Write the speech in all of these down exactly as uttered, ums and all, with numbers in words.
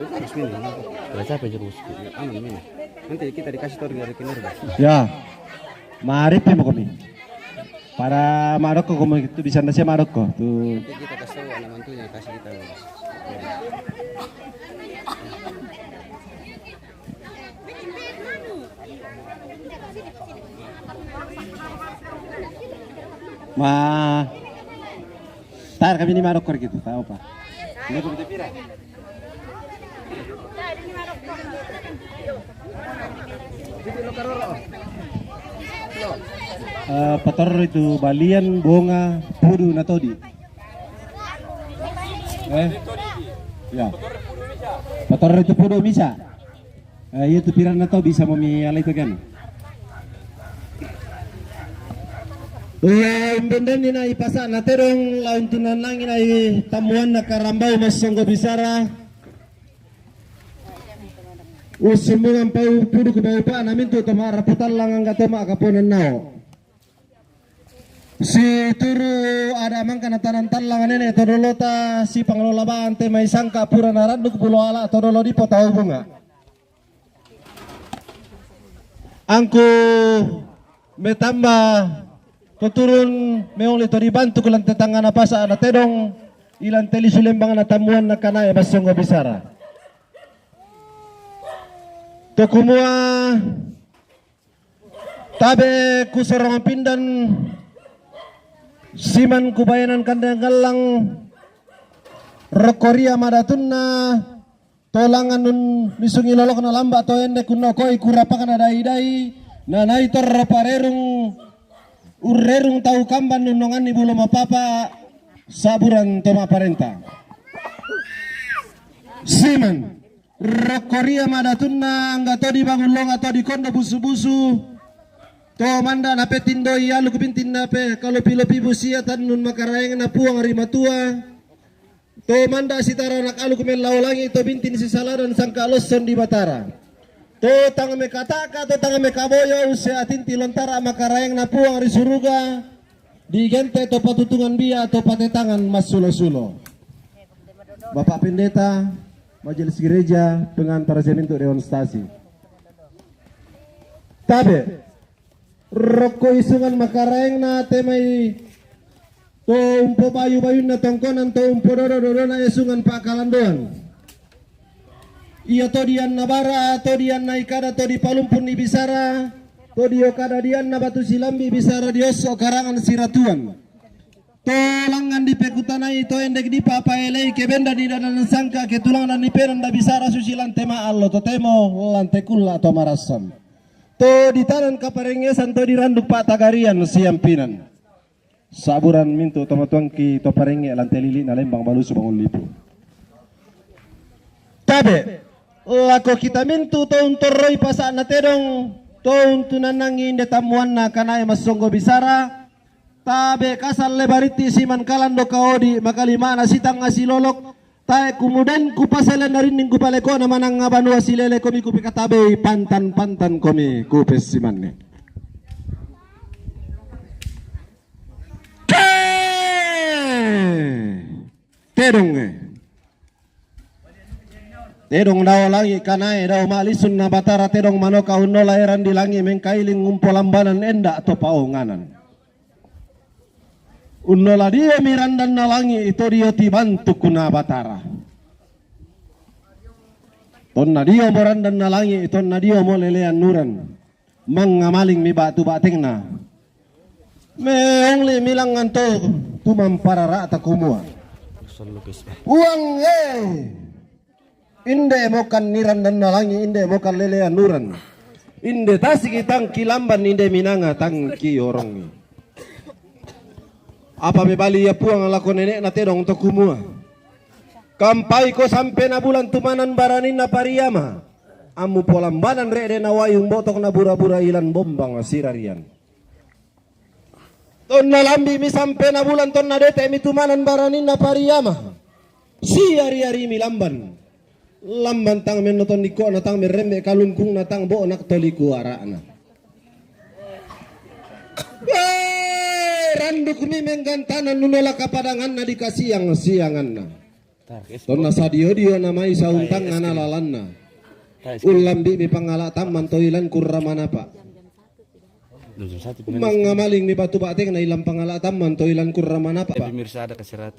Terus mini, kalau capek terus. Aman mini. Nanti kita dikasih tahu dari keluarga. Ya. Mari pi mo kami. Para maroko kami itu bisa nasi maroko tu. Nanti kita kasih tahu anak mantunya kasih kita. Ma, tar kami ni maroko gitu, tahu apa? Ini kami pira. Eh, patorro itu balian bonga pudu na todi. Eh? Ya. Patorro itu pudu misa. Eh, iya tu pira na tau bisa mo mi alai tu kan. Iya, umbendan ni na ipasa na tedong laun tunanangi na i tamuan na karambau masonggo bisara. Usumungan pau pudu ku pau pa na mintu toma raputan langang ka toma kaponan nao. Si turu ada mangka na tanan tallang nene todolota si pangelola baan te mai sangka pura na randuk bulo ala todolo di pota hubunga. Angku metamba toturun meong le to dibantu kulan tetangga na pasa na tedong ilan teli sulembang na tamuan na kanae basongo bisara. Tokumua tabe ku sorong pindan siman kubayanan kandang gallang rokoria madatunna tolangan nun misungi lolok na lamba to ende kunno koi kurapakna dai-dai na nai torro parerung urrerung tau kamban nun nonganni bulo mapapa saburan to maparenta. Siman. Rokkoria madatunna angga to di bangun longa to di kondo busu-busu to manda na petindoi aluk bintin na pe kalopi-lopi busia tannun makaraeng na puang ri matua to manda sitara anak aluk mellau langi to bintin sisaladan sangka losson di batara to tang mekataka to tang mekaboyo usse atinti lontara makaraeng na puang ri suruga di gente to patutungan bia to patetangan massulo-sulo. Bapak Pendeta, Majelis Gereja, pengantar semintuk Dewan Stasi. Tabe, rokko isungan makaraeng na temai to umpo bayu-bayunna tongkonan to umpo dodo-dodona isungan pakalandoan. Ia to dian na bara, to dian na ikada, to di palumpun ni bisara, to di okada dian na batu silambi bisara di osso karangan siratuan. To langan dipekutanai to endek dipapaelei kebenda di danan sangka ketulang dan dipenan da bisara susi lante maallo totemo lante kulla to marassan. To ditanan kaparengesan to diranduk patagarian siampinan. Saburan mintu tomatuangki to parenge lante lili na lembang balusu bangun lipu. Tabe, lako kita mintu to untorroi pasakna tedong to untunanangi inde tammuanna kanae massonggo bisara. Tabe kasal le baritti siman kalando kaodi makalimana sitang asilolok tae kumudain kupaselen narinning kupalekona manang abanua silele komi kupikatabei pantan-pantan komi kupessimanni. Tedong e. Tedong dao langi kanae dao malisun na batara tedong manoka unnola eran di langi mengkailing ngumpo lambanan enda to paonganan. Unnola dio mirandan na langi ito dio tibantuk na batara. Tonna dio morandan na langi tonna dio molelean nuran. Mangngamaling mi batu batengna. Meongli milangan to tumampararata kumua. Uang e. Inde mokan niran dan nalangi inde mokan lelean nuran. Inde tasiki tangki lamban inde minanga tangki orongi. Apa mebali ia puang lako nenekna tedong to kumua. Kampai ko sampe na bulan tumanan baraninna pariama. Ammu polambanan re'de na wayung botok na bura-bura ilan bombang sirarian. Tonna lambi mi sampe na bulan tonna dete mi tumanan baraninna pariama. Siari-ari mi lamban. Lamban tang mennoton dikko na tang merrembe kalungkung na tang bo nak toliku ara'na. Wee, randuk mi menggantanan nunola kapadanganna di kasiang-sianganna. Tonna sadio-dio na mai sauntang ana lalanna. Ullambi mi pangala tamman toilan kurra manapa. Mangamaling mi batu batekna ilan pangala tamman toilan kurra manapa.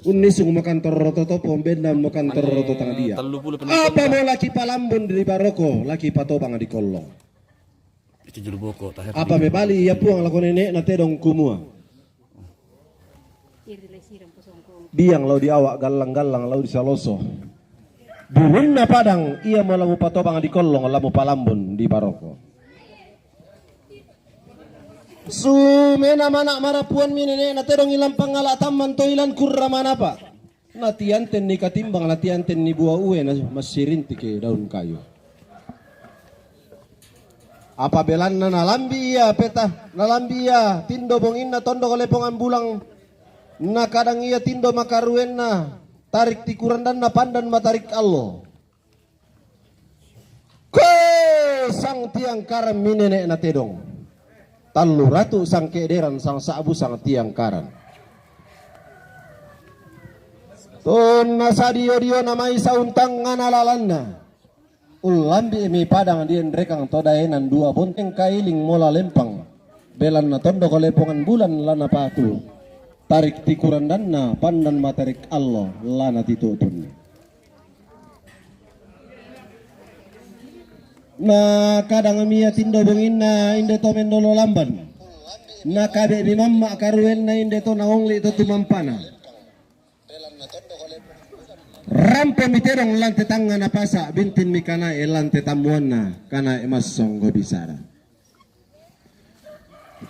Unnisung makan torro to topo, benda makan torro to tang dia. Apa mo laki palambun di baroko, laki patobang di kollong. Apa mebali ia puang lako nene'na tedong kumua. Biang lao di awak, gallang-gallang lao di saloso. Bulunna padang ia mo la mupatobang di kollong, la mupalambun di baroko. Sumena mana marapuan mi nene'na tedong ilan pangala tamman toilan kurra manapa. Natianten ni katimbang, natianten ni bua ue na massirintik daun kayu. Apa belanna nalambi ia peta, nalambi ia tindo bonginna tondok lepongan bulang, nakadang ia tindo makaruenna tarik tikurandanna pandan matarik allo. Ko sang tiang karan mi nene'na tedong. Tallu ratu sang kederan, sang sa'bu sang tiang karan. Tonna sadio-dio na mai sauntang ana lalanna. Ullambi mi padang dienrekang to daenan dua bonteng kailing mola lempang. Belanna tondok lepongan bulan la napatu. Tarik tikurandanna pandan matarik allo la natitutunna. Nakadang mi ia tindo bonginna inde to mendolo lamban. Nakabe mi mamma karuenna inde to naongli to tumampana. Rampe mi tedong lante tangnga napasa, bintin mi kanae lante tammuanna, kanae massonggo bisara.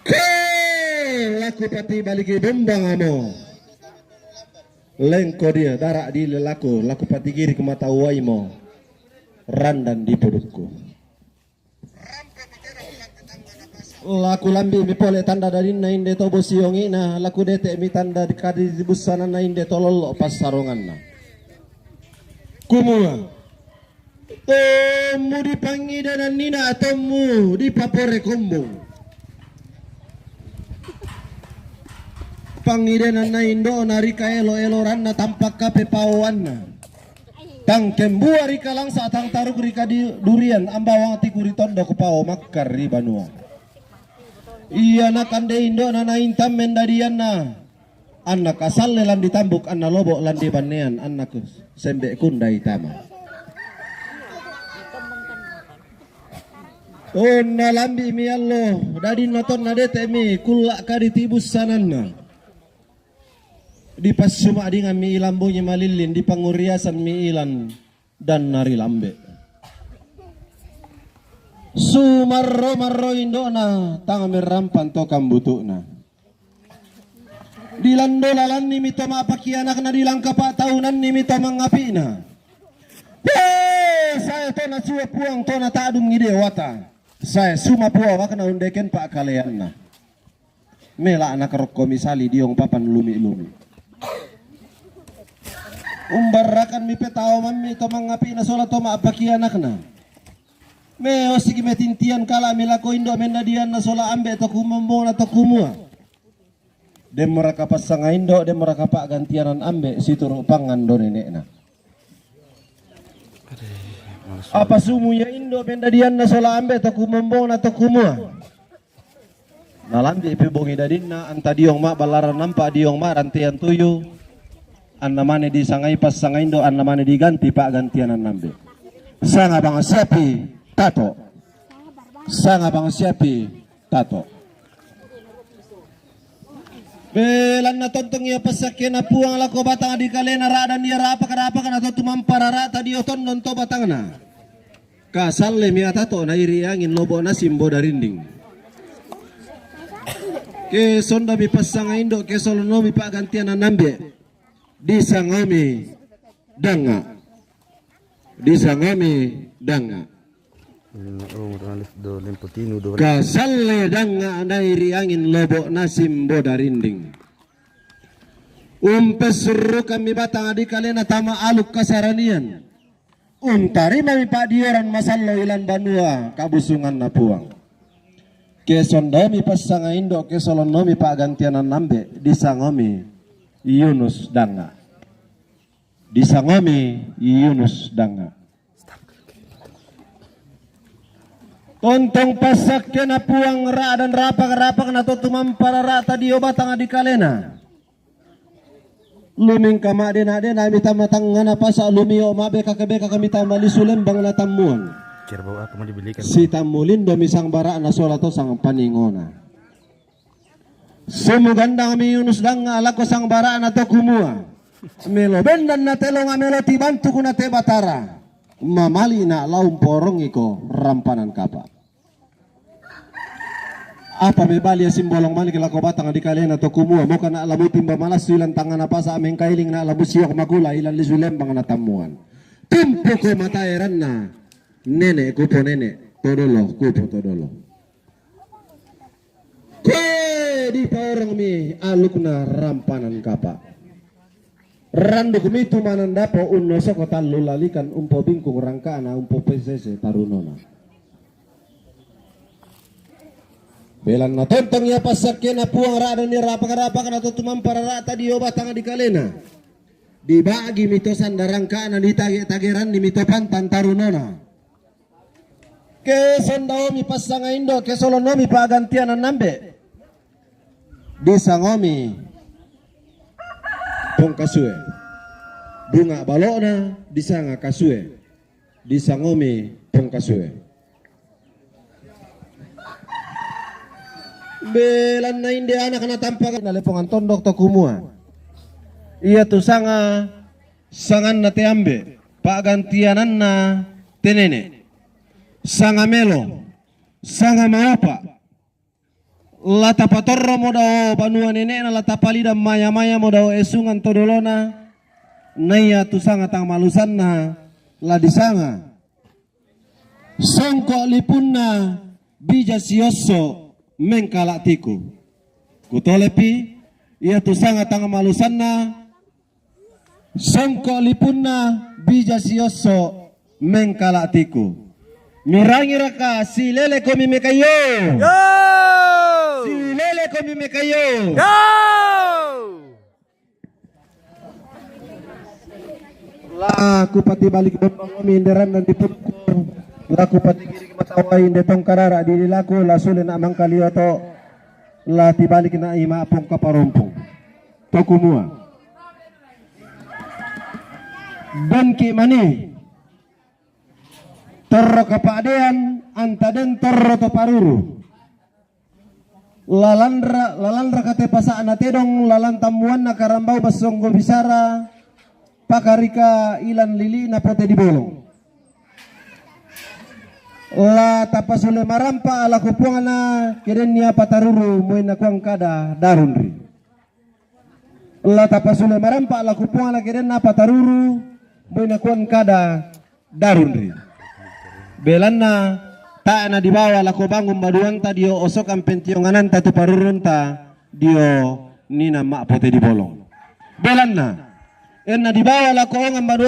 Ke laku pati baliki bombang amo. Lengko dia dara di lelaku, laku pati giri ku mata uaimo. Randan di pudukku. Laku lambi mi pole tanda dadinna inde to bosiongi'na, laku dete mi tanda kadi bussananna inde to lollo passaronganna. Kumua, tommu di pangidanannina, tommu di papore kombong. Pangidananna indo'na ri kaelo-eloranna tampak kape paoanna. Tang kembua ri kalangsa, tang taruk ri kadi durian, ambawang tiku ri tondok pao makkar ri banua. Ia nakande indo'na naintan mendadianna, anna kasalle landi tambuk, anna lobo landi bannean, anna ku sembe kundai tama. Onna lambi mi allo, dadinna tonna dete mi, kulla kadi tibussananna. Dipassuma'dingan mi ilan bongi malillin, dipanguriasan mi ilan danna ri lambe. Sumarro-marro indo'na, tang merrampan to kambutu'na. Dilando lalanni mi to ma'pakianakna, dilangka pa'taunanni mi to mangapi'na. Pe, sae to nasua puang to nata'dungi dewata. Sae suma puawakna undeken pa'kaleanna. Mela nakarokko misali diong papan lumi-lumi. Umbarrakan mi petao mammi to mangapi'na sola to ma'pakianakna. Me osiki metintian kala mi lako indo mendadianna sola ambe to kumombongna to kumua. Demmoraka passanga indo, demmoraka pa'gantianan ambe situru pangan do nene'na. Apa sumu ia indo mendadianna sola ambe to kumombongna to kumua. Nalambi pi bongi dadinna, anta diong ma'ballaran nampa diong ma'rantean tuyu. Anna mane disangai passanga indo, anna mane diganti pa'gantianan ambe. Sanga bang siapi tato. Sanga bang siapi tato. Belanna tontong ia passakkena puang lako batang di kalena ra'dan ia rapaka-rapaka na to tumampa rara'ta dio tondon to batangna. Kasalle mi atato nairi angin lobo nasimbo darinding. Ke sonda mi passanga indo, ke solono mi pa'gantian anambe. Disangomi danga. Disangomi danga. Kasalle danga nairi angin lobo nasimbo darinding. Umpessurrukan mi batang di kalena tama aluk kasaranian. Untarima mi pa'dioran masallo ilan banua kabusunganna puang. Ke sondomi passanga indo, ke solonnomi pa'gantian anambe, disangomi Yunus danga. Disangomi Yunus Danga. Tontong passakkena Puang ra'dan rapak-rapak na to tumampa rara'ta dio batang di kalena. Lumingka ma'dena-dena mita matangngana pasa' lumio' ma'bekak-bekak mita malisu lembang na tammuan. Sitammu lindo mi sangbara'na sola to sang paningona. Sumugandang mi Yunus Danga lako sangbara'na to kumua. Melo bendan na te longa melo tibantuk na te batara. Mamali na laum porongiko rampanan kapa. Apa mebali asimbolong mani lako batang di kalena to kumua, moka na lamu timba malassu ilan tangana pasa' mengkailing na lamu siok makula ilan lisu lembang na tammuan. Tumpuko mataeranna nene' kupo nene', todolo kupo todolo. Ke dipaorong mi alukna rampanan kapa. Randuk mi tu manandapo unnosoko tallu lalikan umpo bingkung rangka'na umpo pesese tarunona. Belanna tontong ia passakkena Puang ra'dan ni rapak-rapak na to tumampa rara'ta dio batang di kalena. Dibagi mi to sanda rangka'na ditage-tageranni mi to pantan tarunona. Ke sondaomi passanga indo, ke solonomi pa'gantian annambe. Disangomi pongkasue. Bunga balo'na disanga kasue. Disangomi pongkasue. Belanna inde anak na tampa na lepongan tondok to kumua. Ia tu sanga sanganna te ambe, pa'gantiananna te nene'. Sanga melo, sanga maopa. La tapatorromo dao banua nene'na, la tapalidan maya-mayamo dao esungan to dolona, na ia tu sanga tang malusanna, la disanga. Songko' lipunna bija siosso mengkala' tiku. Kutolepi, ia tu sanga tang malusanna, songko' lipunna bija siosso mengkala' tiku. Mirangiraka silelekomi mekayo. Yo! Silelekomi mekayo. Yo! La kupatibalik bombang omi inderan dan dipukul. La kupatigirik matawai inde tongkarara di lilaku, la sule na mangkalioto. La tibalik na ima pongkaparompong. To kumua. Dengki mani. Torro kapa'dean anta den torro to paruru. Lalanra, lalanra kate pasa'na tedong, lalan tammuanna karambau bassonggo bisara, pakarika ilan lili'na pote di bolong. La tapasule marampa' lako puangna, ke den ia pataruru moi nakuang kada darunri. La tapasule marampa' lako puangna ke den ia pataruru moi nakuang kada darunri. Belanna tae' na dibawa lako bangun baduanta dio osokan pentiongananta tu parurunta dio nina ma'pote di bolong. Belanna enna dibawa lako ongan baduanta